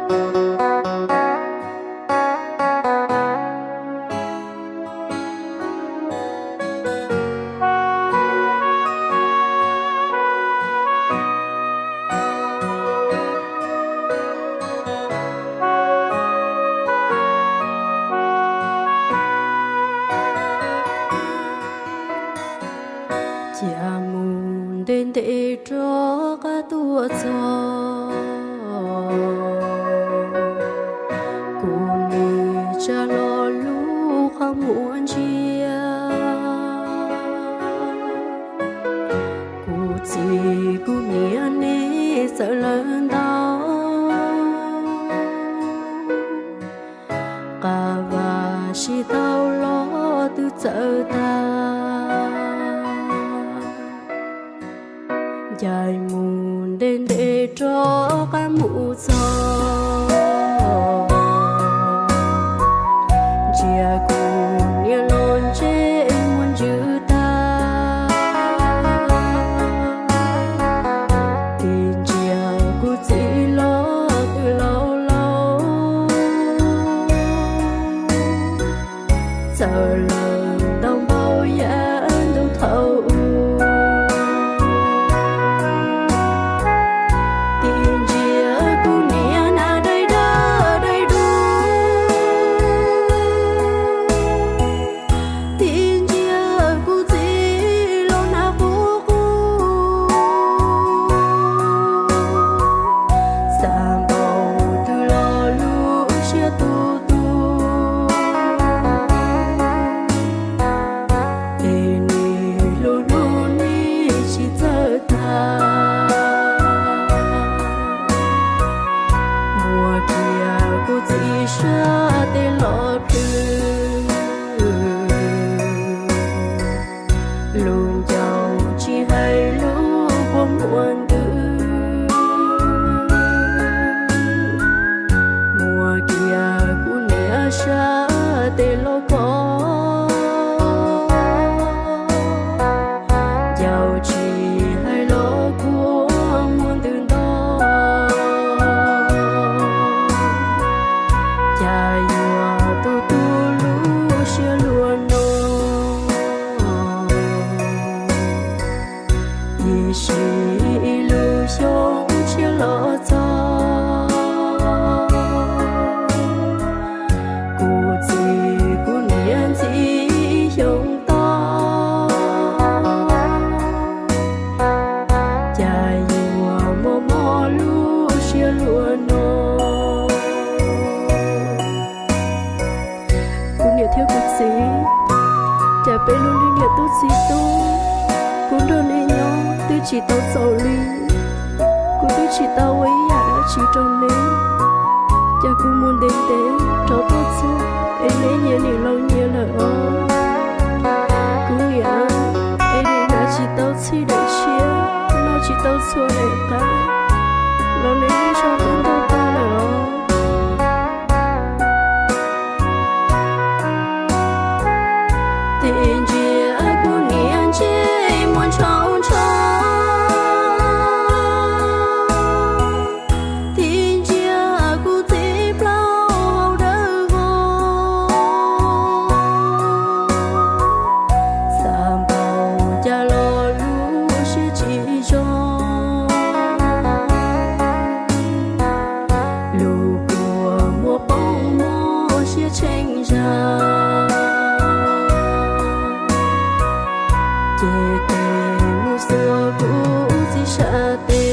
Cia mus ntev ntev rov qab tuaj txog, kuv nim tsa lo lub qhov muag ntsia. Kuv txiv kuv niam nej txawm lawm ntau, qab vaj sib tau los twb txawm tag. Ncaim mus ntev ntev rov qab mus txog, ntsia kuv niam los ntsej muag ntsws tag, tig ntsia kuv txiv los twb laus laus, txawm lawm ntau npaum yam ntuj thaum ub. Tig ntsia kuv niam hnav dai dawb dai dub, tig ntsia kuv txiv los hnav qub qub, xav npaum twg los lub siab tu tu, es nim hlub hlub nim tsis txawj tag. Muab kiag kuv txiv sab tes los plhws, lub ncauj tsis hais lub kua muag ntws, muab kiag kuv niam sab tes los kov, ncauj tsis hais los kua muag ntws nto, cas yuav tu tu lub siab luaj no. Ib sim ib lub xyoo tshiab los txog, kuv txiv kuv niam ntxim xyoo to, cas yuav mob mob lub siab luaj no. Kuv niam thiab kuv txiv, cas peb lub neej niam tub txiv tub, kuv nrog nej nyob twb tsis tau txaus li, kuv twb tsis tau ua ib yam dab tsi rau neb, cas kuv mus ntev ntev rov tuaj txog es neb nyias nim laus nyias lawm os. Kuv niam, es nim hnav tsis tau txhij daim tshiab, noj tsis tau txhua daim qab, los neb lub zog twb ntuag tag lawm os. Tig ntsia kuv niam ntsej muag ntshau ntshau, tig ntsia kuv txiv plaub hau dawb vog, xav npaum cas los lub siab tsis zoo, lub kua muag poob mob siab tsheej zag, ces tes mus xuas kuv txiv sab tes.